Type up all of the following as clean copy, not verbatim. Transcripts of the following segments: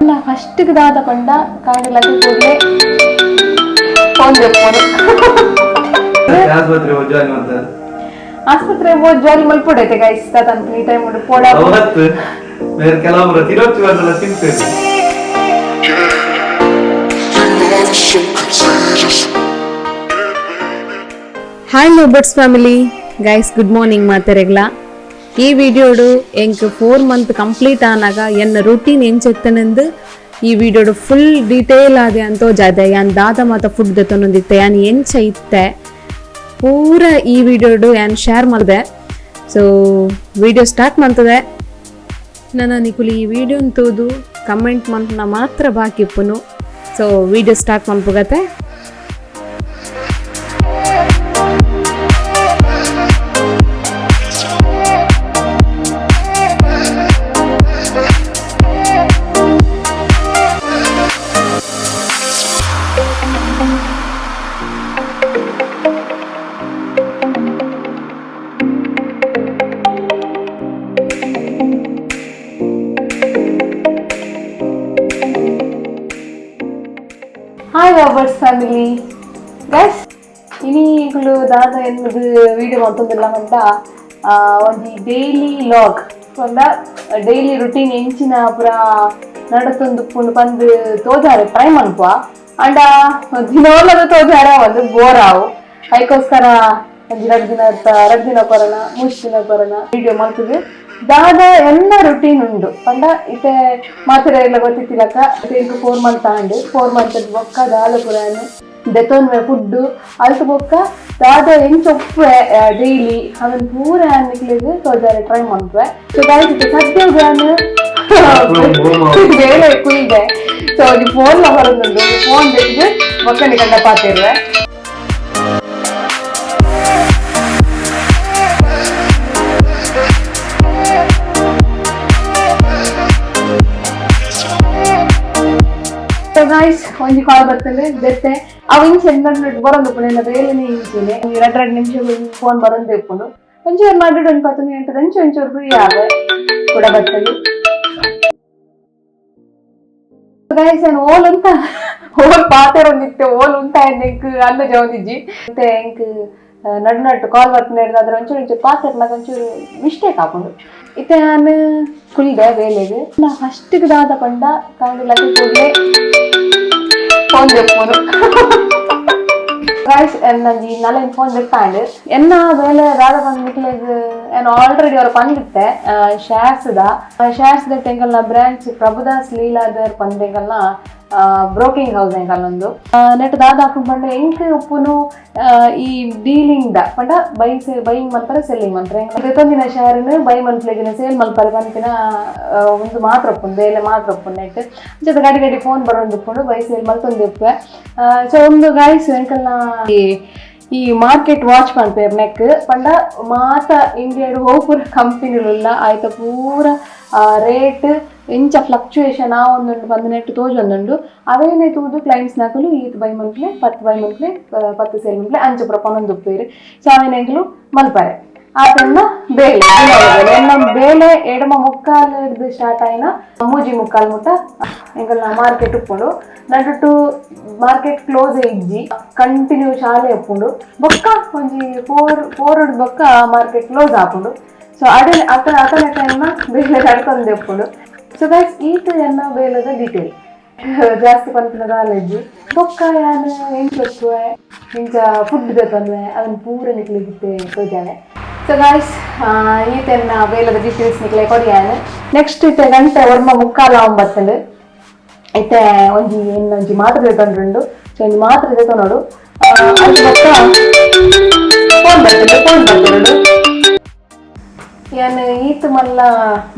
ನಾ ಫಸ್ಟ್ ದಾದ ಪಂಡ ಕಾಂಡಲಕ್ಕೆ ಕೂಡಲೇ ಫೋನ್ ದೆಪ್ಪೋಡು. ಆಸ್ಪತ್ರೆ ಜಾಯಿನ್ ಮಾಡ್ತಾರೆ. ಆಸ್ಪತ್ರೆ ಹೋದ್ ಜಾಲಿ ಮಲ್ಪೊಡೈತೆ ಗೈಸ್ ತಾತ ಈ ಟೈಮ್ ಉಂಡು ಪೋಡ. ಅವತ್ತು ಬೇರೆ ಕೆಲವೊಬ್ರು ತಿರೋಚಿ ಬಂದಲ್ಲ ತಿಂತೇವೆ. Your love is so contagious. Hi lovebirds family, guys, good morning ಮಾತೆರೆಗ್ಲ. ಈ ವಿಡಿಯೋಡು ಎಂಕ್ 4 ಮಂತ್ ಕಂಪ್ಲೀಟ್ ಆನಾಗ ಎನ್ನ ರುಟೀನ್ ಎಂಚೆತ್ತನೆಂದು ಈ ವಿಡಿಯೋಡು ಫುಲ್ ಡೀಟೇಲ್ ಆದೆ ಅಂತ ಜಾದೆ. ಯಾನ್ ದಾದ ಮಾತ ಫುಡ್ ದೆತ್ತೊಂದಿತ್ತೆ, ಯಾನ್ ಎಂಚ ಇತ್ತೆ ಪೂರ ಈ ವಿಡಿಯೋಡು ಯಾನ್ ಶೇರ್ ಮಾಡಿದೆ. So video start ಮಾಡ್ತದೆ. ನನ್ನ ನಿಕುಲು ಈ ವಿಡಿಯೋನ್ ತೂದು ಕಮೆಂಟ್ ಮಂತ್ನ ಮಾತ್ರ ಬಾಕಿ ಇಪ್ಪುನು. So video start ಮನ್ಪುಗತ್ತೆ. Hi lovers family, guys, ಇನಿ ಇಕುಲು ದಾದ ಎನ್ನುದು ವಿಡಿಯೋ ಮಲ್ತೊಂದುಲ್ಲ ಪಂಡ ಒಂಜಿ ಡೈಲಿ ಲಾಗ್ ಪಂಡ ಡೈಲಿ ರುಟೀನ್ ಎಂಚಿನ ಪುರ ನಡತೊಂದುಪ್ಪುಂಡು ಪಂದ್ ತೋಜಾರೆ ಟ್ರೈ ಮನ್ಪುವ. ಅಂಡ ದಿನೋಲದ ತೋಜಾರೆ ಒಂದು ಬೋರ್ ಆವು. ಐಕೋಸ್ಕರ ಒಂಜಿ 2 ದಿನ, 2 ದಿನ ಕೊರೋಣ, 3 ದಿನ ಕೊರೋಣ ವಿಡಿಯೋ ಮಲ್ತುದು ದಾದ ಎನ್ನ ರುಟೀನ್ ಉಂಡು ಪಂಡ ಇತ್ತೆ ಮಾತ್ರೆ ಎಲ್ಲ ಗೊತ್ತಿತ್ತಿಲಕ್ಕ ಎಂಕ್ 4 ಮಂತ್ ಆಂಡ್. 4 ಮಂತ್ ಬೊಕ್ಕ ದಾದ ಪುರಾನ್ ದೆತೊನ್ವೆ ಫುಡ್ ಅಲ್ತ್ ಬೊಕ್ಕ ದಾದ ಎಂಚ ಒಪ್ಪುವೆ ಡೈಲಿ ಅವನ್ ಪೂರ ನಿಕ್ಲೆಗ್ ತೋಜಾರೆ ಟ್ರೈ ಮನ್ಪುವೆ. ಸೊ ಗಾಯ್ಸ್, ಇತ್ತೆ ಸದ್ಯ ಬೇಲೆ ಕುಯ್ದೆ. ಸೊ ಒಂಜಿ ಫೋನ್ ಲ ಬರೊಂದುಂಡು. ಫೋನ್ ದೆತ್ತ್ ಬೊಕ್ಕನಿ ಕಂಡ ಪಾತೆರುವೆ. ಸೊ ಗಾಯ್ಸ್, ಒಂಜಿ ಕಾಲ್ ಬರ್ತದೆ, ಬೆತ್ತೆ. ಅವು ಇಂಚೆ ನಡು ಬರೊಂದು ಪುಣೆ ಬೇಲೆನೇ ಇಂಚಿನೆ ಎರಡು ಎರಡು ನಿಮಿಷ ಫೋನ್ ಬರೊಂದು ಇಪ್ಪುಂಡು. ಒಂಚೂರು ಮಾಡಿಡು ಒಂದು 10 ಗಂಟೆ ಒಂಚೂರು ಒಂಚೂರು ಫ್ರೀ ಆವೆ ಕೂಡ ಬರ್ತದೆ. ಗೈಸ್, ನಾನು ಓಲ್ ಅಂತ ಓಲ್ ಪಾತೆರೊಂದಿತ್ತೆ, ಓಲ್ ಉಂಟ ಎಂಕ್ ಅಲ್ಲ ಜವನಿಜ್ಜಿ. ಮತ್ತೆ ಎಂಕ್ ನಡು ನಟ್ಟು ಕಾಲ್ ಬರ್ತದೆ ಹಿಡ್ದು ಒಂಚೂರು ಒಂಚೂರು ಪಾತೆರ್ನಾಗ ಒಂಚೂರು ಮಿಸ್ಟೇಕ್ ಆಪುಂಡು. ಇತ್ತೆ ನಾನು ಕುಲ್ದೆ ಬೇಲೆಗ್. ನಾ ಫಸ್ಟ್ ದಾದ ಪಂಡ ಕಾಂಡಲಕ್ಕೆ ಕೂಡಲೇ ಫೋನ್ ದೆಪ್ಪೋಡು. ಗಾಯ್ಸ್, ನಂಜಿ ನಲೆನ್ ಫೋನ್ ದೆತ್ತಾಂಡ್. ಎನ್ನ ಬೇಲೆ ದಾದ ಪಂದ್ ನಿಕ್ಲೆಗ್ ಏನ್ ಆಲ್ರೆಡಿ ಅವರ ಪಂದಿತ್ತೆ. ಶೇರ್ಸ್ the shares the ಎಂಕಲ್ನ branch Prabhudas Leeladhar ಪಂದ್ ಎಂಕಲ್ನ ಬ್ರೋಕಿಂಗ್ ಹೌಸ್ ಎಂಕಲ್ನೊಂದು. ನೆಟ್ ದಾದ ಹಾಕೊಂಡು ಪಂಡ ಎಂಕ್ ಉಪ್ಪುನು ಈ ಡೀಲಿಂಗ್ the ಪಂಡ ಬೈ ಬೈಯಿಂಗ್ ಮಲ್ಪರೆ, ಸೆಲ್ಲಿಂಗ್ ಮಲ್ಪರೆ, ದೆತ್ತೊಂದಿನ ಶೇರ್ನ್ ಬೈ ಮಲ್ಪಲೆಗಿನ ಸೇಲ್ ಮಲ್ಪರೆ ಪನ್ಪಿನ ಒಂದು ಮಾತ್ರ ಉಪ್ಪುನು ಬೇಲೆ ಮಾತ್ರ ಉಪ್ಪುನು ನೆಟ್. ಜೊತೆ ಗಡಿ ಗಡಿ ಫೋನ್ ಬರೋದು ಉಪ್ಪುಂಡು, ಬೈ ಸೇಲ್ ಮಲ್ತೊಂದು ಇಪ್ಪೆ. ಸೊ ಒಂದು ಗಾಯ್ಸ್, ಎಂಕಲ್ನ ಈ ಈ ಮಾರ್ಕೆಟ್ ವಾಚ್ ಪನ್ಪೆರ್ ನೆಕ್ ಪಂಡ ಮಾತ ಇಂಡಿಯಾಡ್ ಪೂರ ಕಂಪನಿಲುಲ್ಲ ಆಯ್ತ ಪೂರ ರೇಟ್ ಎಂಚ ಫ್ಲಕ್ಚುಯೇಷನ್ ಆ ಒಂದುಂಡು ಪಂದ್ ನೆಟ್ ತೋಜೊಂದುಂಡು. ಅವೇನೆ ತೂದು ಕ್ಲೈಂಟ್ಸ್ ನಕಲು ಈತ್ ಬೈ ಮನ್ಪ್ಲೆ, 10 ಬೈ ಮನ್ಪ್ಲೆ, 10 ಸೇಲ್ ಮನ್ಪ್ಲೆ ಅಂಚ ಪೂರ ಪನೊಂದು ಉಪ್ಪೇರು. ಸೊ ಅವೇನೆಂಕ್ಲು ಮಲ್ಪರೆ ಆತನ್ನ ಬೇಲೆ ದಿನದ ಬೇಲೆ. ಎನ್ನ ಬೇಲೆ 7:45 ಹಿಡ್ದು ಸ್ಟಾರ್ಟ್ ಆಯ್ನ 3:45 ಮುಟ್ಟ ಎಂಕಲ್ನ ಮಾರ್ಕೆಟ್ ಉಪ್ಪುಂಡು. ನಡುಟು ಮಾರ್ಕೆಟ್ ಕ್ಲೋಸ್ ಇಜ್ಜಿ, ಕಂಟಿನ್ಯೂ ಶಾಲೆ ಉಪ್ಪುಂಡು. ಬೊಕ್ಕ ಒಂಜಿ ಫೋರ್ ಫೋರ್ ಬೊಕ್ಕ ಮಾರ್ಕೆಟ್ ಕ್ಲೋಸ್ ಆಪುಂಡು. ಸೊ ಅದೇ ಅತ ಅತನ ಟೈಮ್ನ ಬೇಲೆ ನಡ್ಕೊಂಡೆ ಉಪ್ಪುಂಡು. ಸೊ ಗೈಸ್, ಈತ ಎನ್ನ ಬೇಲೆದ ಡೀಟೇಲ್ ಜಾಸ್ತಿ ಪನ್ಪಿನ ನಾಲೆಜ್. ಬೊಕ್ಕ ಯಾನ್ ಎಂಚ ಇಂಚ ಫುಡ್ ದೆತೊನ್ವೆ ಅದನ್ನ ಪೂರ ನಿಕ್ಲೆಗ್ ತೋಜಾವೆ. ಸೊ ಗಾಯ್ಸ್, ಈತೆನ್ನ ಬೇಲದ ಡೀಟೇಲ್ಸ್ ನಿಕ್ಲೆ ಕೊರಿಯಾನ್. ನೆಕ್ಸ್ಟ್ ಇತ್ತೆ ಗಂಟೆ 9:45 ಒಂಬತ್ತಂಡು. ಇತ್ತೆ ಒಂಜಿ ಇನ್ನೊಂಜಿ ಮಾತ್ರೆ ದೆತೊಂಡುಂಡು. ಸೊ ಒಂಜಿ ಮಾತ್ರೆ ದೆತೊನೊಡು. ಅಲ್ಪ ಬೊಕ್ಕ ಫೋನ್ ಬರ್ತದೆ, ಫೋನ್ ಬರ್ತದೆ. ಯಾನ್ ಈತ್ ಮಲ್ಲ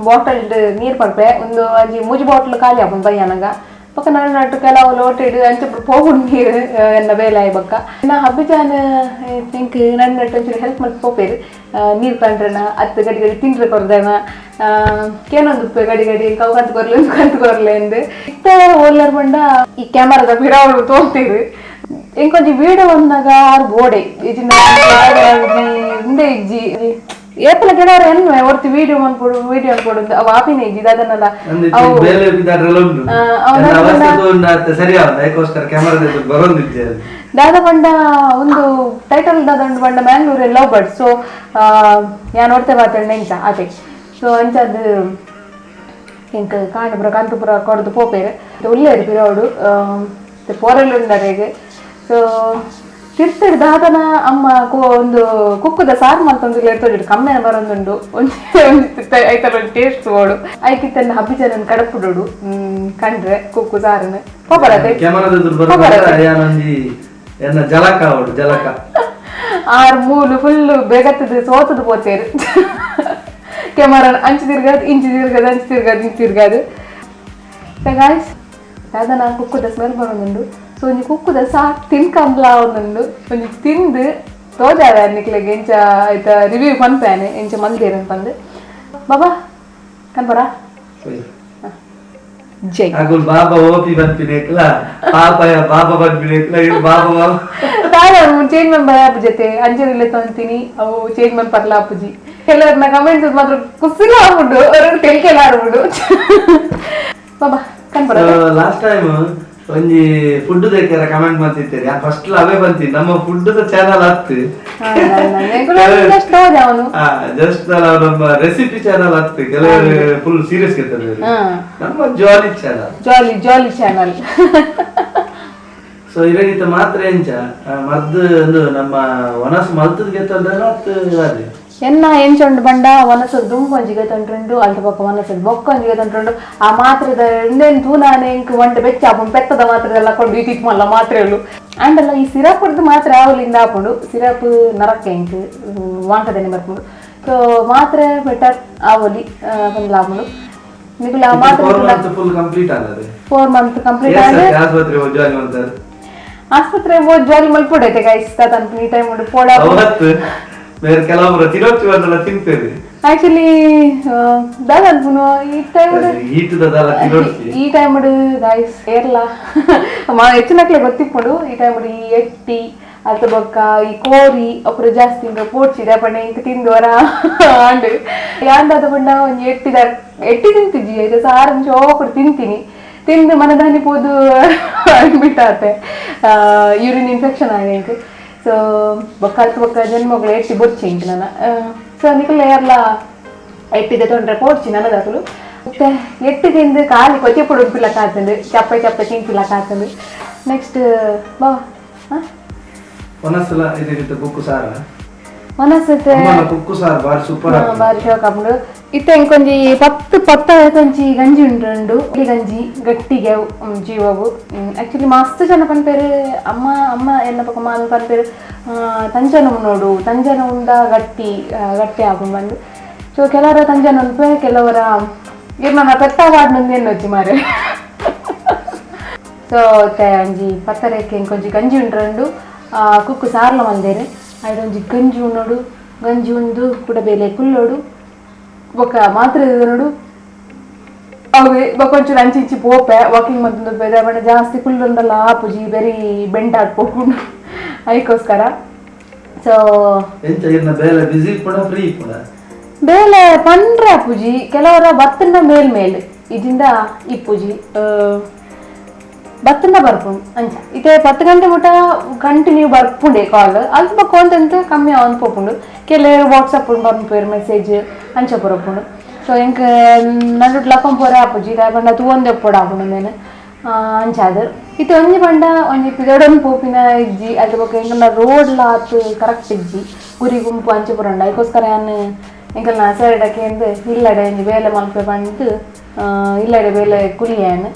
ಬಾಟಲ್ ನೀರ್ ಪರ್ಪೆ. ಒಂದು ಒಂಜಿ ಮೂಜಿ ಬಾಟಲ್ ಖಾಲಿ ಆಪುಂಡು ಬಯ್ಯಾನಗ. ಬೊಕ್ಕ ನಡು ನಟ್ಟು ಕೆಲವು ಲೋಟೆಡ್ ಅಂಚ ಪೋಪುಂಡು ನೀರು ಎನ್ನ ಬೇಲೆ ಆಯ್ ಬೊಕ್ಕ. ಎನ್ನ ಹಬ್ಬಿಜಾನ್ ಎಂಕ್ ನಡು ನಟ್ಟು ಒಂಚೂರು ಹೆಲ್ಪ್ ಮಲ್ತ್ ಪೋಪೆರ್. ನೀರ್ ಕಂಡ್ರನ ಅತ್ತು ಗಡಿ ಗಡಿ ತಿಂಡ್ರೆ ಕೊರ್ದನ ಕೇನೊಂದುಪ್ಪೆ ಗಡಿ ಗಡಿ ಕವು ಕಂತ್ ಕೊರ್ಲೆ ಕಂತ್ ಕೊರ್ಲೆ ಎಂದ್. ಇತ್ತೆ ಓಲ್ಲರ್ ಪಂಡ ಈ ಕ್ಯಾಮರಾದ ಪಿರಾವುಡು ತೋರ್ತೀರು. ಎಂಕೊಂಜಿ ವೀಡಿಯೋ ಬಂದಾಗ ಆರು ಬೋಡೆ ಇಜ್ಜಿಂಡ ಉಂಡೆ ಇಜ್ಜಿ. ಏಪಲ ಕೆಲವರು ಎನ್ನುವೆ ಒರ್ತಿ ವಿಡಿಯೋ ಮನ್ಪೊಡು ವಿಡಿಯೋ ಅನ್ಪೊಡು ಅವು ಆಪಿನ ಇಜ್ಜಿ ಅದನ್ನೆಲ್ಲ. ಅಂದ್ ಬೇಲೆ ಬಿದಾಡ್ರೆಲ್ಲ ಉಂಟು. ಅವ್ನ ನನ್ನ ಅವಸ್ಥೆ ತೂಂಡ ಅತ್ತೆ ಸರಿ ಆವಂದ್, ಅದಕ್ಕೋಸ್ಕರ ಕ್ಯಾಮರಾ ಬರೋದಿದ್ದೆ ಅದು. ದಾದ ಪಂಡ ಒಂದು ಟೈಟಲ್ ದಾದ ಉಂಡು ಪಂಡ ಮ್ಯಾಂಗ್ಳೂರ್ love bird. So ಯಾನ್ ಒರ್ತೆ ಮಾತಾಡ್ ನೆಂಚ ಅದೇ. ಸೊ ಅಂಚದು ಎಂಕ್ ಕಾಂಡಪುರ ಕಾಂತಪುರ ಕೊಡ್ದು ಪೋಪೇರು ಉಲ್ಲೇರು ಪಿರೋಡು ಪೋರೆಲ್ ಉಂಡರೆಗ್. ಸೊ ತಿರ್ತಡ್ ದಾದನ ಅಮ್ಮ ಒಂದು ಕುಕ್ಕುದ ಸಾರು ಮಲ್ತೊಂದು ತೋಜಿಡು ಕಮ್ಮೆನ ಬರೊಂದುಂಡು ಒಂಜಿ ಐತಲ ಒಂಜಿ ಟೇಸ್ಟ್ ಓಡು ಐಕಿತ್ತನ್ನ ಹಬ್ಬಿಜನ ಕಡಪುಡೋಡು ಕಂಡ್ರೆ ಕುಕ್ಕು ಸಾರನ್ನು ಪೋಪರತೆ ಕ್ಯಾಮರಾದ ಎದುರು ಬರೋದು ಯಾನೊಂಜಿ ಎನ್ನ ಜಲಕ ಅವಡು ಜಲಕ. ಆರ್ ಮೂಲು ಫುಲ್ ಬೇಗತ್ತದ ಸೋತದ ಪೋತೇರು ಕ್ಯಾಮರಾ ಅಂಚು ತಿರ್ಗಾದು ಇಂಚು ತಿರ್ಗಾದು ಅಂಚು ತಿರ್ಗಾದು ಇಂಚು ತಿರ್ಗಾದು. ಗಾಯ್ಸ್ ದಾದನ ಕುಕ್ಕುದ ಸ್ಮೆಲ್ ಬರೋದುಂಡು. ಸೊ ಒಂಜಿ ಕುಕ್ಕುದ ಸಾಕ್ ತಿನ್ಕಂಬ್ಲ ಒಂದುಂಡು ಒಂಜಿ ತಿಂದು ತೋಜಾವೆ ನಿಕ್ಲೆಗ್ ಎಂಚ ಐತ ರಿವ್ಯೂ ಪನ್ಪೇನೆ ಎಂಚ ಮಲ್ದೇರ್ ಪಂದ್ ಬಾಬಾ ಕನ್ಪರ ಜೈ. ಅಗುಲ್ ಬಾಬಾ ಓಪಿ ಬನ್ಪಿನೇಕ್ಲ ಪಾಪ ಬಾಬಾ ಬನ್ಪಿನೇಕ್ಲ ಇರು ಬಾಬಾ ಬಾಬಾ. ದಾದ ಚೇಂಜ್ ಮನ್ ಭಯ ಆಪುಜತೆ ಅಂಜನಿಲ್ಲ ತೊಂತೀನಿ ಅವು ಚೇಂಜ್ ಮನ್ ಪರ್ಲ ಆಪುಜಿ. ಕೆಲವ್ರನ್ನ ಕಮೆಂಟ್ಸ್ ಮಾತ್ರ ಕುಸಿಲ ಆಪುಂಡು ಅವ್ರಿಗೆ ತೆಲಿಕೆಲ್ಲ ಆಡ್ಬಿಡು. ಬಾಬಾ ಕನ್ಪರ. ಲಾಸ್ಟ್ ಟೈಮ್ ಒಂಜಿ ಫುಡ್ ದೇಕಾರ ಕಮೆಂಟ್ ಮಾಡ್ತಿರ್ತೀರಿ ಫಸ್ಟ್ ಅವೇ ಬಂತಿ ನಮ್ಮ ಫುಡ್ ಚಾನಲ್ ಹತ್ತು ಅವನು ಜಸ್ಟ್ ನಮ್ಮ ರೆಸಿಪಿ ಚಾನಲ್ ಹತ್ತು ಕೆಲವರು ಫುಲ್ ಸೀರಿಯಸ್ ಇರ್ತಾರೆ. ನಮ್ಮ jolly channel jolly jolly channel. So ಇರಗಿತ ಮಾತ್ರ ಎಂಚ ಮದ್ದು ಒಂದು ನಮ್ಮ ವನಸ್ ಮಲ್ತದ ಗೆತ್ತಂದ್ರೆ ಅತ್ತು ಅದೇ ಎನ್ನ ಎಂಚೊಂಡು ಬಂಡ ವನಸದ ದುಂಬು ಒಂಜಿಗೆ ತೊಂಟ್ರುಂಡು ಅಲ್ತ ಬೊಕ್ಕ ವನಸದ ಬೊಕ್ಕ ಒಂಜಿಗೆ ತೊಂಟ್ರುಂಡು ಆ ಮಾತ್ರದ ಇಂದೇನು ತೂನಾನೆ ಇಂಕ್ ಒಂಟೆ ಬೆಚ್ಚ ಆಪುಂಡು ಪೆತ್ತದ ಮಾತ್ರೆದೆಲ್ಲ ಕೊಂಡು ಈತಿತ್ ಮಲ್ಲ ಮಾತ್ರೆಗಳು ಅಂಡಲ್ಲ. ಈ ಸಿರಪ್ ಹೊಡ್ದು ಮಾತ್ರೆ ಆವಲಿಂದ ಆಪುಂಡು ಸಿರಪ್ ನರಕ್ಕೆ ಇಂಕ್ ವಾಂಕದನೆ ಬರ್ಪುಂಡು. ಸೊ ಮಾತ್ರೆ ಬೆಟರ್ ಆವಲಿ ಪಂದ್ಲ ಆಪುಂಡು ನಿಗುಲ ಆ ಮಾತ್ರೆ 4 month full complete ಆನದೆ 4 month complete ಆಂಡ್ ಆಸ್ಪತ್ರೆ ಜಾಯಿನ್ ಮಾಡ್ತಾರೆ. ಆಸ್ಪತ್ರೆ ಹೋದ್ ಜಾಲಿ ಮಲ್ಪೊಡೈತೆ ಗೈಸ್ ತಾತನ್ ಈ ಟೈಮ್ ಉಂಡು ಪೋಡ ಅವತ್ತು ಬೇರೆ ಕೆಲವೊಬ್ರು ತಿರೋಚಿ ಬಂದಲ್ಲ ತಿಂತೇವೆ. ಆಕ್ಚುಲಿ ದಾದ ಅನ್ಪುನು ಈ ಟೈಮ್ ಈಟದಲ್ಲ ತಿರೋಚಿ ಈ ಟೈಮ್ ಗೈಸ್ ಏರ್ಲ ಹೆಚ್ಚಿನಕ್ಲೆ ಗೊತ್ತಿಪ್ಪುಂಡು ಈ ಟೈಮ್ ಈ ಎಟ್ಟಿ ಅಲ್ತ ಬೊಕ್ಕ ಈ ಕೋರಿ ಅಪುರ ಜಾಸ್ತಿ ಇಂಕ ಪೋಡ್ಚಿದ ಪಂಡ ಇಂಕ ತಿಂದು ವರ ಆಂಡ್ ಯಾಂದಾದ ಪಂಡ ಒಂಜಿ ಎಟ್ಟಿದ ಎಟ್ಟಿ ತಿಂತಿಜ್ಜಿ ಐತೆ ಸಾರು ಚೋಕುಡು ತಿಂತೀನಿ ತಿಂದು ಮನದಾನಿ ಪೋದು ಅಡ್ಮಿಟ್ ಆತೆ ಯೂರಿನ್ ಇನ್ಫೆಕ್ಷನ್ ಆಗಿದೆ ಇಂಕ್. ಸೊ ಬೊಕ್ಕ ಅಲ್ತ ಬೊಕ್ಕ ಜನ್ಮಗಳು ಎಟ್ಟಿ ಬೊಚ್ಚಿ ಇಂಕ್ ನನ್ನ. ಸೊ ನಿಕುಲ್ ಏರ್ಲ ಎಟ್ಟಿದೆ ತೊಂದರೆ ಪೋಡ್ಚಿ ನನ್ನದಾಕಲು ಮತ್ತೆ ಎಟ್ಟಿ ತಿಂದು ಖಾಲಿ ಕೊಚ್ಚೆ ಪೊಡು ಉಂಪಿಲಕ್ಕ ಆತಂದು ಚಪ್ಪೆ ಚಪ್ಪೆ ತಿಂಪಿಲಕ್ಕ ಆತಂದು. ನೆಕ್ಸ್ಟ್ ಬಾ ಒನಸಲ ಇದಕ್ಕೆ ಕುಕ್ಕು ಸಾರ ಒನಸತೆ ಅಮ್ಮನ ಕುಕ್ಕು ಸಾರು ಬಾರಿ ಸೂಪರ್ ಬಾರಿ ಶೋಕ್ ಆಪುಂಡು. ಇತ್ತೆ ಇಂಕೊಂಜಿ ಪತ್ತು ಪತ್ತ ಒಂಜಿ ಗಂಜಿ ಉಂಡು ಗಂಜಿ ಗಟ್ಟಿಗೆ ಜೀವವು. ಆಕ್ಚುಲಿ ಮಸ್ತ್ ಜನ ಪನ್ಪೇರು ಅಮ್ಮ ಅಮ್ಮ ಎನ್ನ ಪಕ್ಕ ಮಾನ್ ಪನ್ಪೇರು ತಂಜನ ಉಣ್ಣೋಡು ತಂಜನ ಉಂಡ ಗಟ್ಟಿ ಗಟ್ಟಿ ಆಪುಂಡು ಬಂದು. ಸೊ ಕೆಲವರ ತಂಜನ ಉಂಪೆ ಕೆಲವರ ಇರ್ನ ಪೆತ್ತ ವಾಡ್ನೊಂದು ಎನ್ನೊಜ್ಜಿ ಮಾರೆ. ಸೊ ಒಂಜಿ ಪತ್ತರೆಕ್ಕೆ ಇಂಕೊಂಜಿ ಗಂಜಿ ಉಂಡ್ರಂಡು ಕುಕ್ಕು ಸಾರ್ಲ ಮಂದೇರು ಐಡೊಂಜಿ ಗಂಜಿ ಉಣ್ಣೋಡು ಗಂಜಿ ಉಂಡು ಕುಡ ಬೇಲೆ ಕುಲ್ಲೋಡು ಬೊಕ್ಕ ಮಾತ್ರೆ ನೋಡು ಅವೇ ಬೊಕ್ಕ ಒಂಚೂರು ಅಂಚಿ ಇಂಚಿ ಪೋಪೆ ವಾಕಿಂಗ್ ಮಂತೊಂದು ಬೇರೆ ಬಣ್ಣ ಜಾಸ್ತಿ ಕುಲ್ಲೊಂದಲ್ಲ ಆಪುಜಿ ಬೆರಿ ಬೆಂಡ್ ಪೋಪುಂಡು ಅದಕ್ಕೋಸ್ಕರ. ಸೊ ಎಂಚ ಇರ್ನ ಬೇಲೆ ಬಿಸಿ ಇಪ್ಪುಂಡ ಫ್ರೀ ಇಪ್ಪುಂಡ ಬೇಲೆ ಪಂಡ್ರೆ ಆಪುಜಿ ಕೆಲವರ ಬತ್ತನ್ನ ಮೇಲ್ ಮೇಲ್ ಇದಿಂದ ಇಪ್ಪುಜಿ ಬತ್ತನ್ನ ಬರ್ಪುಂಡು ಅಂಚ ಇತ್ತೆ 10 ಗಂಟೆ ಮುಟ ಕಂಟಿನ್ಯೂ ಬರ್ಪುಂಡೆ ಕಾಲ್ ಅಲ್ಪ ಬೊಕ್ಕ ಒಂತಂತ ಕಮ್ಮಿ ಆವೊಂದು ಪೋಪುಂಡು. ಕೆಲವರು ವಾಟ್ಸಪ್ ಬರ್ಪೇರು ಮೆಸೇಜ್ ಅಂಚ ಬರಪುಂಡು. ಸೊ ಎಂಕ್ ನಡುಟ್ ಲಕ್ಕಂ ಪೋರೆ ಆಪುಜಿ ದಾಯೆ ಪಂಡ ತೂವೊಂದೆ ಪೋಡು ಆಪುಂಡು ಮೇನ್ ಅಂಚಾದ್. ಇತ್ತೆ ಒಂಜಿ ಪಂಡ ಒಂಜಿ ಪಿದಡೊಂದು ಪೋಪಿನ ಇಜ್ಜಿ ಅಲ್ಪ ಬೊಕ್ಕ ಎಂಕಲ್ನ ರೋಡ್ಲ ಆತ್ ಕರೆಕ್ಟ್ ಇಜ್ಜಿ ಗುರಿ ಗುಂಪು ಅಂಚ ಪುರಂಡ ಅದಕ್ಕೋಸ್ಕರ ಯಾನ್ ಎಂಕಲ್ನ ಸೈಡಕ್ಕೆ ಎಂದ್ ಇಲ್ಲಡೆ ಒಂಜಿ ಬೇಲೆ ಮಲ್ಪೆ ಪಂಡ್ ಇಲ್ಲಡೆ ಬೇಲೆ ಕುಲಿಯಾನ್.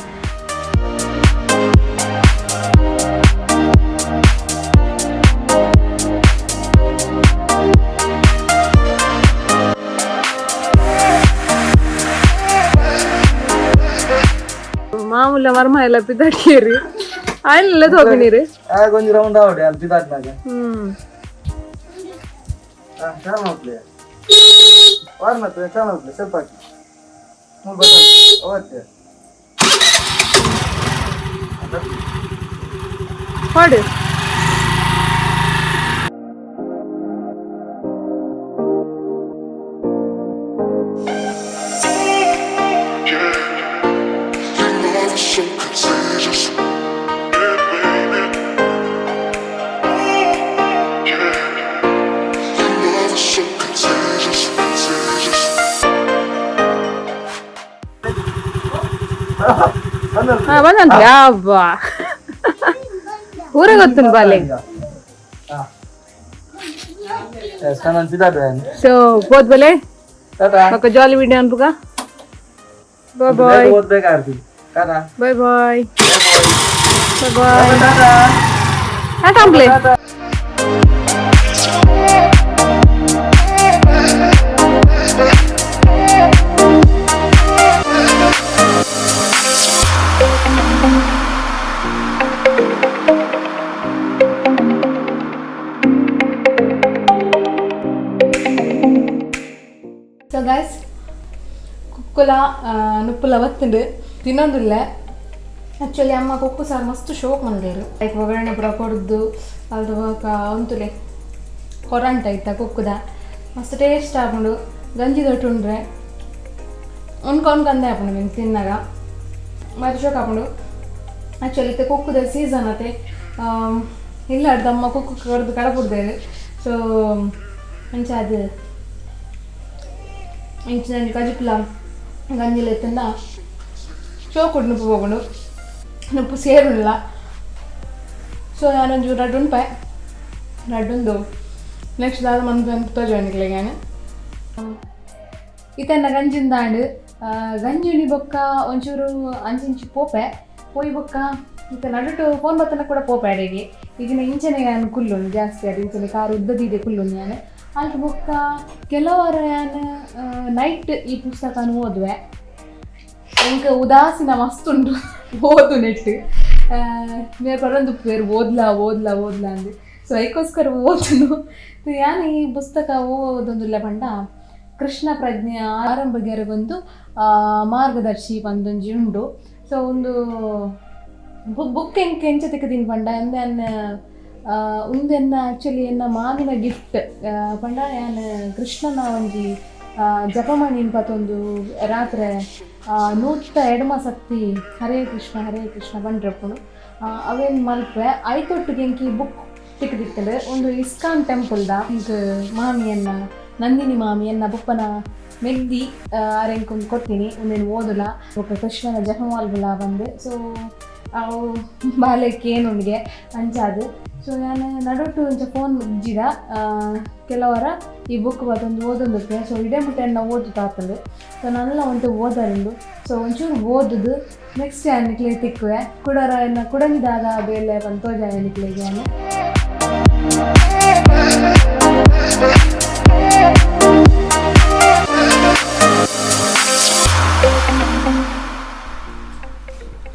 ಮಾಮೂಲ ವರ್ಮ ಎಲ್ಲ ಪಿದಾಕಿರಿ ಆಯ್ನೆಲ್ಲ ತೋಪಿನೀರು ಒಂಜಿ ರೌಂಡ್ ಆವಡೆ ಅಲ್ಲಿ ಪಿದಾಕ್ನಾಗ ಚಾಲ ಹೋಗ್ಲಿ ವಾರ್ ಮತ್ತೆ ಚಾಲ ಹೋಗ್ಲಿ ಸ್ವಲ್ಪ ಹಾಕಿ ಮೂರು ಅವತ್ತೆ ಹೊಡು. ಹಾ ಬಂದಂತ ಅಬ್ಬಾ ಊರ ಗೊತ್ತುಂಟು ಬಾಲೆ. ಸೊ ಹೋದ್ ಬಲೆ ಬೊಕ್ಕ ಜಾಲಿ ವಿಡಿಯೋ ಅನ್ಪುಗ. Bye bye. Bye bye bye bye. Tata ಅಂಬ್ಲೆ. So guys, ಕುಕ್ಕುಲ ನುಪ್ಪುಲ ಬತ್ತುಂಡು ತಿನ್ನೊಂದಿಲ್ಲ. ಆ್ಯಕ್ಚುಲಿ ಅಮ್ಮ ಕುಕ್ಕು ಸಾರು ಮಸ್ತ್ ಶೋಕ್ ಮಂದೇರು. ಲೈಕ್ ಒಗ್ಗರಣೆ ಪೂರ ಕೊಡ್ದು ಅದು ಬೊಕ ಉಂತುಲೆ ಕೊರಂಟ ಇತ್ತ ಕುಕ್ಕುದ ಮಸ್ತ್ ಟೇಸ್ಟ್ ಆಪುಂಡು. ಗಂಜಿ ದೊಟ್ಟು ಉಂಡ್ರೆ ಉಣ್ಕ ಉಣ್ಕಂದೆ ಆಪುಂಡು ಮೀನ್ ತಿನ್ನಾಗ ಬಾರಿ ಶೋಕ್ ಆಪುಂಡು. ಆ್ಯಕ್ಚುಲಿ ಇತ್ತೆ ಕುಕ್ಕುದ ಸೀಸನ್ ಅತೆ ಇಲ್ಲ ಅರ್ಧ ಅಮ್ಮ ಕುಕ್ಕು ಕಡ್ದು ಕಡಪುಡ್ದೇರು. ಸೊ ಅಂಚ ಅದು ಇಂಚಿನ ಕಜಿಪುಲ ಗಂಜಿಲ ಇತ್ತಂಡ ಶೋಕುಡು ನುಪ್ಪು ಹೋಗುಂಡು ನುಪ್ಪು ಸೇರುಲ್ಲ. ಸೊ ನಾನೊಂಚೂರು ರಡ್ಡು ಉಂಪೆ ರಡ್ಡುಂದು ನೆಕ್ಸ್ಟ್ ದಾದ ಮಂತ್ ತೋಜುವೆ ನಾನು. ಇತ್ತನ್ನ ಗಂಜಿಂದಾಂಡು ಗಂಜಿ ಬೊಕ್ಕ ಒಂಚೂರು ಅಂಚಿಂಚಿ ಪೋಪೆ ಪೋಯಿ ಬೊಕ್ಕ ಇತ್ತ ನಡುಟು ಫೋನ್ ಬತ್ತನ ಕೂಡ ಪೋಪೆ ಅಡೆಗೆ. ಈಗಿನ ಇಂಚನೆ ನಾನು ಕುಲ್ಲುನು ಜಾಸ್ತಿ ಅದು ಇಂಚನೆ ಕಾರು ಉದ್ದದಿದೆ ಕುಲ್ಲುನು ನಾನು. ಅಲ್ಟ್ ಬೊಕ್ಕ ಕೆಲವರ ನಾನು ನೈಟ್ ಈ ಪುಸ್ತಕನ ಓದುವೆ. ಎಂಕ್ ಉದಾಸೀನ ಮಸ್ತ್ ಉಂಟು ಓದು ನೆಟ್ಟು ಮೇರ್ ಪರೊಂದು ಬೇರೆ ಓದ್ಲಾ ಓದ್ಲಾ ಓದ್ಲಾ ಅಂದು. ಸೊ ಐಕೋಸ್ಕರ ಓದುನು. ಯಾನ್ ಈ ಪುಸ್ತಕ ಓದೊಂದುಲ್ಲ ಪಂಡ ಕೃಷ್ಣ ಪ್ರಜ್ಞೆ ಆರಂಭಗೆರಗೊಂದು ಮಾರ್ಗದರ್ಶಿ ಪಂದೊಂಜಿ ಉಂಡು. ಸೊ ಒಂದು ಬುಕ್ ಎಂಕ್ ಎಂಚ ತಿಕ್ಕದಿನ ಪಂಡ ಅಂದೆ ಉಂದೆನ್ನ ಆ್ಯಕ್ಚುಲಿ ಎನ್ನ ಮಾಮಿನ ಗಿಫ್ಟ್ ಪಂಡ ಯಾನ್ ಕೃಷ್ಣನ ಒಂಜಿ ಜಪಮಣಿ ಪತ್ತೊಂದು ರಾತ್ರೆ 108 ಸಕ್ತಿ ಹರೇ ಕೃಷ್ಣ ಹರೇ ಕೃಷ್ಣ ಬಂಡ್ರಪ್ಪುನು ಅವೇನು ಮಲ್ಪೆ ಐತೊಟ್ಟಿಗೆ ಎಂಕ್ ಈ ಬುಕ್ ತಿಕ್ಕದಿತ್ತಂಡು. ಒಂದು ಇಸ್ಕಾನ್ ಟೆಂಪಲ್ದ ಎಂಕ್ ಮಾಮಿಯನ್ನ ನಂದಿನಿ ಮಾಮಿಯನ್ನ ಬೊಪ್ಪನ ಮೆಗ್ದಿ ಅರೆಂಕೊಂದು ಕೊಡ್ತೀನಿ ಒಂದೇನು ಓದುಲ ಬೊಕ್ಕ ಕೃಷ್ಣನ ಜಪಮಾಲ್ಬುಲ ಬಂದು. ಸೊ ಅವು ಬಾಲೆಕ್ಕೆ ಏನುಂಡಿಗೆ ಅಂಚಾದು. ಸೊ ನಾನು ನಡುಟು ಒಂಚ ಫೋನ್ ಉಜ್ಜಿದ ಕೆಲವರ ಈ ಬುಕ್ ಬತ್ತೊಂದು ಓದೊಂದುಪ್ಪೆ. ಸೊ ಇಡೇ ಮುಟ್ಟ ಎನ್ನ ಓದು ತಾತಂದು. ಸೊ ನಾನೆಲ್ಲ ಒಂತೆ ಓದರುಂಡು. ಸೊ ಒಂಚೂರು ಓದುದು ನೆಕ್ಸ್ಟ್ ನಿಕ್ಲೆ ತಿಕ್ಕುವೆ ಕುಡರ ಎನ್ನ ಕುಡಂಗಿದಾಗ ಬೇಲೆ ಬಂದು ತೋಜಾಯ ನಿಕ್ಲೆಗೆ ನಾನು.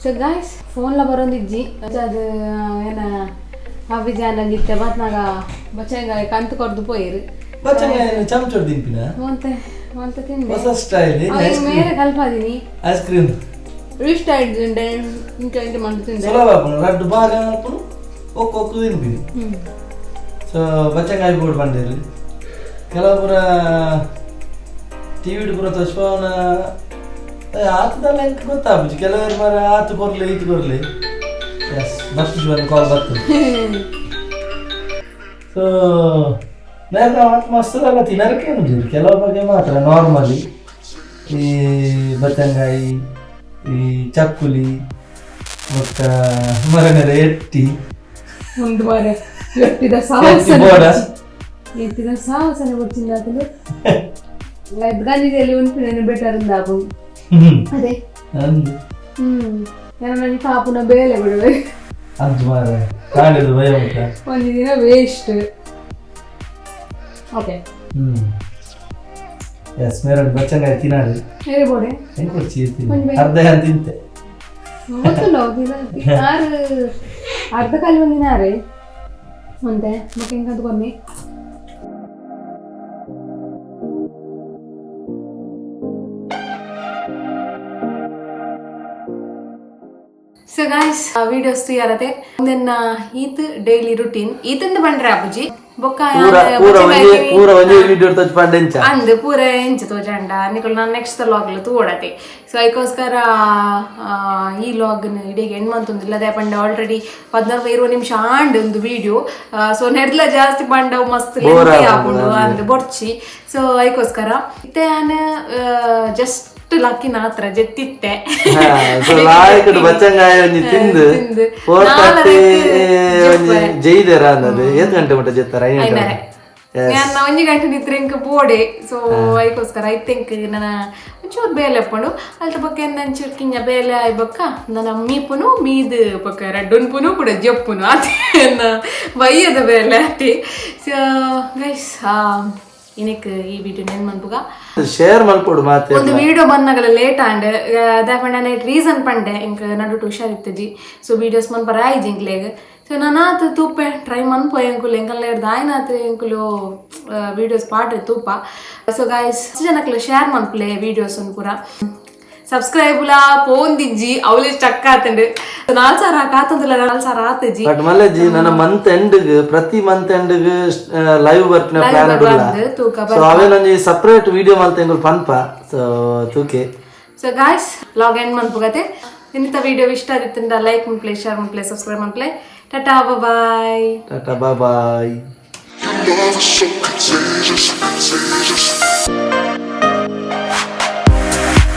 ಸೊ ಗಾಯ್ಸ್, ಫೋನ್ಲ ಬರೋಂದಿಜ್ಜಿ ಅದು ಏನ ಅಭಿಜಾನಂಗಿತ್ತೆ ಬತ್ನಾಗ ಬಚ್ಚಂಗಾಯ ಕಂತು ಕೊರ್ದು ಪೋಯಿರು. ಬಚ್ಚಂಗಾಯ ಚಮಚ ತಿನ್ಪಿನ ಒಂತೆ ಒಂತೆ ತಿಂದೆ. ಹೊಸ ಸ್ಟೈಲ್. ಅವ್ ಮೇರೆ ಕಲ್ಪಾದಿನಿ. ಐಸ್ ಕ್ರೀಮ್ ಇಷ್ಟ ಆಯ್ತು ಇಂಚ ಇಂಚ ಮಂಡು ತಿಂದೆ. ಸುಲಭ ಆಪುಂಡು ರಡ್ಡು ಭಾಗ ಆಪುಂಡು ಒಕ್ಕ ಒಕ್ಕ ತಿನ್ಪಿನಿ. ಸೊ ಬಚ್ಚಂಗಾಯಿ ಬೋರ್ಡ್ ಬಂದಿರು ಕೆಲವು ಪೂರ ಟಿವಿಡ್ ಪೂರ ತೋಚ್ಪವನ ಆತದಲ್ಲ ಎಂಕ್ ಗೊತ್ತಾಪುಜಿ. ಕೆಲವರು ಮಾರ ಆತು ಕೊರ್ಲಿ ಈತು ಕೊರ್ಲಿ. ಎಸ್ ಬತ್ತು ಒಂದು ಕಾಲ್ ಬತ್ತು. ಸೊ ಬೇರೆ ಮಾತು ಮಸ್ತ್ ಅಲ್ಲ ತಿನ್ನೋಕೆ ಮುಂಚೆ ಕೆಲವು ಬಗೆ ಮಾತ್ರ ನಾರ್ಮಲಿ ಈ ಬಚ್ಚಂಗಾಯಿ ಈ ಚಕ್ಕುಲಿ ಮತ್ತು ಮರಗರೆ ಎಟ್ಟಿ ಒಂದು ಮಾರೆ ಎಟ್ಟಿದ ಎಟ್ಟಿ ಸಾಹಸನೆ ಬೋಡ. ಎತ್ತಿದ ಸಾಹಸನೆ వచ్చిಂది. ಗಂಜಿದಲ್ಲಿ ಉಂಟು ಬೆಟರ್ ಉಂದಾಪು ಅದೇ. ಅಂದು ನನ್ನ ಪಾಪುನ ಬೇಲೆ ಬಿಡುವೆ. ಅಂದು ಮಾರ ಕಾಣಿದು ಭಯ ಉಂಟಾ. ಒಂದು ದಿನ waste. Okay. S ಮೇರಡು ಬಚ್ಚಂಗಾಯಿ ತಿನ್ನಾಡಿ. ಬೇರೆ ಬೋಡೆ. ಹೆಂಗೆ ಕೊಡ್ಚಿ ಅರ್ಧ ಅಂತ ತಿಂತೆ. ಗೊತ್ತುಂಡು ಆರು ಅರ್ಧ ಕಾಲಿ ಒಂದಿನ ಆರೆ ಒಂತೆ ಮತ್ತೆ ಹೆಂಗಂತ ಕೊನ್ನಿ. So guys, videos ತಯಾರತೆ ಒಂದನ್ನ ಈತ್ ಡೈಲಿ ರುಟೀನ್ ಈತಂದು ಬಂಡ್ರೆ ಅಪ್ಪುಜಿ ಬೊಕ್ಕ ಪೂರ ಪೂರ ಒಂಜಿ ಪೂರ ಒಂಜಿ ವಿಡಿಯೋ ತೋಚ್ ಪಂಡೆಂಚ ಅಂದ್ ಪೂರ ಎಂಚ ತೋಜಂಡ ನಿಕುಲು ನಾನು ನೆಕ್ಸ್ಟ್ ಲಾಗ್ಲ ತೂವಡತೆ. ಸೊ ಅದಕ್ಕೋಸ್ಕರ ಈ ಲಾಗ್ನ ಇಡೀ ಎಂಡ್ ಮಂತೊಂದಿಲ್ಲ ಅದೇ ಪಂಡ ಆಲ್ರೆಡಿ 14 20 ನಿಮಿಷ ಆಂಡ್ ಒಂದು ವಿಡಿಯೋ. ಸೊ ನೆಡ್ಲ ಜಾಸ್ತಿ ಪಂಡ ಮಸ್ತ್ ಲೆಂತಿ ಆಪುಂಡು ಅಂದ್ ಬೊರ್ಚಿ. ಸೊ ಅದಕ್ಕೋಸ್ಕರ ಇತ್ತೆ ನಾನು ಜಸ್ಟ್ ಲಕ್ಕಿ ನಾತ್ರ ಜೆತ್ತಿತ್ತೆ. ಸೊ ಲಾಯಕಡ್ ಬಚ್ಚಂಗಾಯ ಒಂಜಿ ತಿಂದು ತಿಂದು. 4:30 ನಾಲ್ಕಕ್ಕೆ ಒಂಜಿ ಜೈದೇರ ಅನ್ನದು. ಏತ್ ಗಂಟೆ ಮುಟ್ಟ ಜೆತ್ತಾರ? 5 ಗಂಟೆ. ನಾನು 1 ಗಂಟೆ ನಿತ್ರ ಇಂಕ ಬೋಡೆ. ಸೊ ಐಕೋಸ್ಕರ I think ನನ್ನ ಒಂಚೂರು ಬೇಲೆ ಅಪ್ಪಂಡು ಅಲ್ತ ಬೊಕ್ಕ ಎನ್ನ ಒಂಚೂರು ಕಿಂಜ ಬೇಲೆ ಆಯ್ ಬೊಕ್ಕ ನನ್ನ ಮೀಪುನು ಮೀದು ಬೊಕ್ಕ ರಡ್ಡುನ್ಪುನು ಕೂಡ ಜಪ್ಪುನು ಅತೆ ಎನ್ನ ಬಯ್ಯದ ಬೇಲೆ ಅತಿ. ಸೊ ಗೈಸ್, ಇನಿಕ್ ಈ ವಿಡಿಯೋ ನೆನ್ ಮನ್ಪುಗ. ಶೇರ್ ಮಲ್ಪೊಡು ಮಾತೆ. ಒಂದು ವಿಡಿಯೋ ಬಂದಾಗಲ ಲೇಟ್ ಆಂಡ್ ದಾಪಂಡ ನೈಟ್ ರೀಸನ್ ಪಂಡೆ, ಇಂಕ್ ನಡುಟು ಹುಷಾರಿತ್ತಜಿ. ಸೊ ವೀಡಿಯೋಸ್ ಮನ್ಪರ ಆಯ್ಜಿ ಇಂಕ್ಲೆಗ್. ಸೊ ನಾನಾತ್ ತೂಪೆ, ಟ್ರೈ ಮನ್ಪೋ ಎಂಕುಲು ಎಂಕಲ್ ಹಿಡ್ದು ಆಯ್ನಾತ್ ಎಂಕುಲು ವೀಡಿಯೋಸ್ ಪಾಡ್ರೆ ತೂಪ. ಸೊ ಗಾಯ್ಸ್, ಜನಕ್ಲೆ ಶೇರ್ ಮನ್ಪುಲೆ ವೀಡಿಯೋಸ್ ಪೂರ. ಸಬ್ಸ್ಕ್ರೈಬ್ಲಾ ಪೋಂದಿಜ್ಜಿ, ಅವಲೇ ಸ್ಟಕ್ ಆತಂಡು. 4000 ಕಾತಂದಿಲ್ಲ, 4000 ಆತಜಿ. ಬಟ್ ಮಲ್ಲೇಜಿ, ನನ್ನ ಮಂತ್ ಎಂಡ್, ಪ್ರತಿ ಮಂತ್ ಎಂಡ್ ಲೈವ್ ಬರ್ಪಿನ ಪ್ಲಾನ್ ಉಲ್ಲ. ಬಂದು ತೂಕ. ಸೊ ಅವೇನೊಂಜಿ ಸಪರೇಟ್ ವಿಡಿಯೋ ಮಲ್ತ ಎಂಕುಲು ಪನ್ಪ. ಸೊ ತೂಕೆ. ಸೊ ಗಾಯ್ಸ್, ವ್ಲಾಗ್ ಎಂಡ್ ಮನ್ಪುಗತೆ. ಇನ್ನಿತ ವಿಡಿಯೋ ಇಷ್ಟ ಆಗಿತ್ತಂಡ ಲೈಕ್ ಮನ್ಪ್ಲೆ, ಶೇರ್ ಮನ್ಪ್ಲೆ, ಸಬ್ಸ್ಕ್ರೈಬ್ ಮನ್ಪ್ಲೆ. Tata, bye. Tata, bye. Your love is so contagious, contagious.